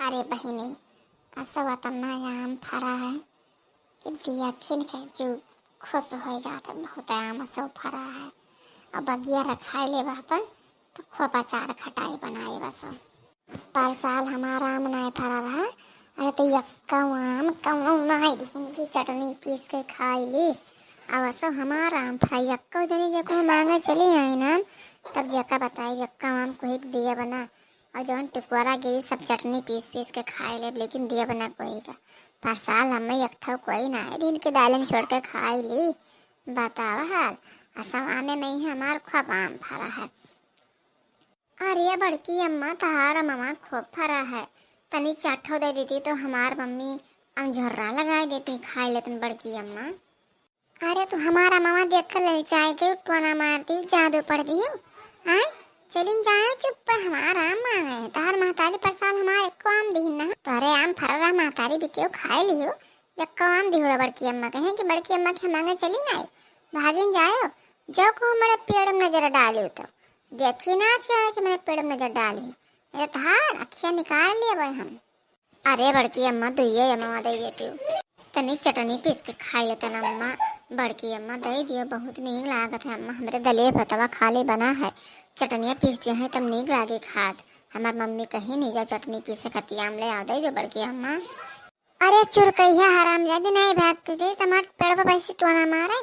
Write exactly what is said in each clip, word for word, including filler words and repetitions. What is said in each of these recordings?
अरे बहिनी, असो अतना आम फरा है कि देखिन के जीव खुश होइ जात है, बहुत आम असो फरा है। अब बगिया रखाई लेबा अपन, तो खूब अचार खटाई बनाई बसो। पर साल हमार आम नाय फरा रहा, अरे तो यक्का आम कौनो नाय दिहिन कि चटनी पीस के खाई ली। अब असो हमार आम फरा, यक्का जनी जेको मांगे चली आई ना, तब जेका बताई यक्का आम कोई दिया बना, और जौन टिकुआरा गिरी सब चटनी पीस पीस के खाई लेब, लेकिन दिया बना कोई का। पर साल हमें एक ठो कोई नाय दिहिन कि दाल में छोड़ के खाई ली। बतावा हाल, असो आमे में ही हमार खूब आम फरा है। अरे बड़की अम्मा, तहार अमवा खूब फरा है, तनी चार ठो दे देती तो हमार मम्मी अमझोर्रा लगाई देती, खाई लेतन बड़की अम्मा। अरे तू हमार अमवा देख के ललचाए के टोना मार दी, जादू पड़ दी हो। आय, चलिन जाए चुप्पे, हमार आम मांगे है। तहार महतारी पर साल हमार एको आम दिहिन ना। तोहरे आम फरा रहा, महतारी बिकेउ खाए लियो। यक्को आम दिहुरा बड़की अम्मा कहे कि बड़की अम्मा के मांगे चली ना, भागिन जायो, जो को हमरे पेड़ में नजर डाली तो। देखी ना आज क्या है कि मेरे पेड़ में नजर डाली, ये तो तहार अखिया निकाल लिया भाई हम। अरे बड़की अम्मा, दुइये अम्मा दे देती हूँ, तनी चटनी पीस के खाई लेते ना अम्मा। बड़की अम्मा दे दियो, बहुत नीक लागत है अम्मा, हमरे दलिये भतवा खाली बना है, चटनिया पीस दिया है तब नीक लागे खात। हमार मम्मी कही नहीं जा चटनी पीसे खतियाम ले आओ, दे दो बड़की अम्मा। अरे चुरकैया हरामजादी, नहीं भागती थी, तमार पेड़ पर बैसी टोना मारे।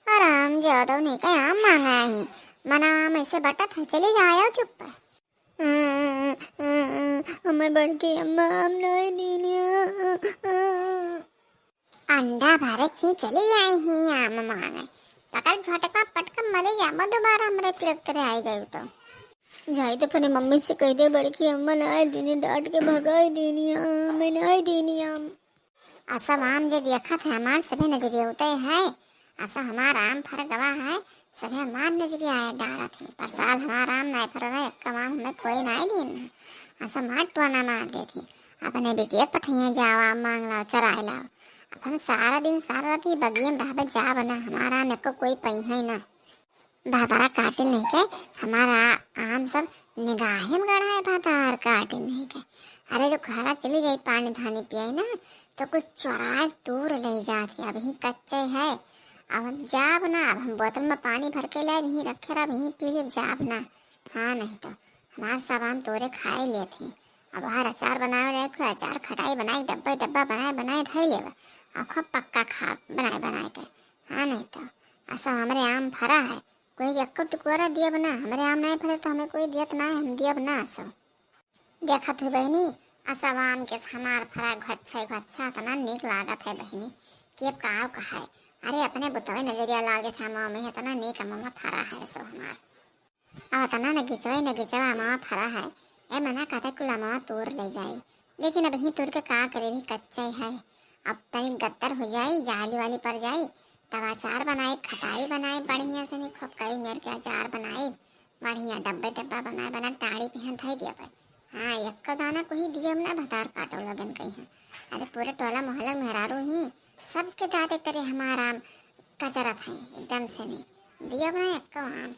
हरामजादो नहीं का आम मांगा ही, मना आम ऐसे बटत है, चली जाओ चुप्पे। हमें बड़की अम्मा आम नहीं दीनिया। अंडा भरे खींच चली आई ही आम मांगे, पकड़ झटका पटक मरी जाबो दोबारा हमरे पिरक तरे आई गई तो। जाई तो अपने मम्मी से कह दे, बड़की अम्मा ना आए दीनी, डांट के भगाई दीनी, हमें ना आए दीनी आम। असो आम जे देखत है, हमार सभे नजरिया उतरे है। असो हमार आम फर गवा है, सभे हमार नजरिया आए डारत है। पर साल हमार आम नाय फर रहा, एक आम हमें कोई नाय दीन है। असो हमार टोना मार देती, अपने बिटिया पठैया जाओ, आम मांग लाओ, चराए लाओ। अब हम सारा दिन, सारा रात ही बगिए में रहबे, जाब ना, हमार आम एको कोई पइहे ना। भातारा काटे नहीं के, हमारा आम सब निगाहे में गड़ा है, भातार काटे नहीं के। अरे जो घरा चली जाई पानी धानी पियाई ना, तो कुछ चोराए तूर ले जात है, अभी कच्चे है। अब हम जाब ना, अब हम बोतल में पानी भर के लाए, यहीं रखे रह, यहीं पी लेब, जाब ना। हाँ नहीं तो हमार सब आम तोरे खाए लेत ही। अब हर अचार बनावे रहे, खूब अचार खटाई बनाए, डब्बे डब्बा बनाए बनाए धई लेब। अब खूब पक्का खा बनाए बनाए के। हाँ नहीं तो असो हमरे आम फरा है, कोई एक्को टुकोरा दियब ना, हमरे आम नहीं फरे तो हमें कोई दियत ना है, हम दियब ना असो। देखत हो बहिनी, असो आम के हमार फरा घच्छा घच्छा, इतना नीक लागत है बहिनी कि अब का कहे। अरे अपने बुतवे नजरिया लागे था आम में, इतना नीक आम फरा है असो हमार। अब तना नगिचवा नगिचवा अमवा फरा है। ए मना कहते कुल अमवा तोड़ ले जाई, लेकिन अब ही तोड़ के का करे, भी कच्चे है। अब तनी गत्तर हो जाई, जाली वाली पड़ जाई, तब अचार बनाई, खटाई बनाई, बढ़िया से नहीं खूब कई मेर के अचार बनाई, बढ़िया डब्बे डब्बा बनाए बना टाड़ी पिहन धई दिया पाई। हाँ, एक दाना कोई दियब ना, भतार काटो लगन कही है। अरे पूरे टोला मोहल्ला मेहरारू ही सबके दादे करे हमार आम कचरत है एकदम से नहीं दियब ना एक आम।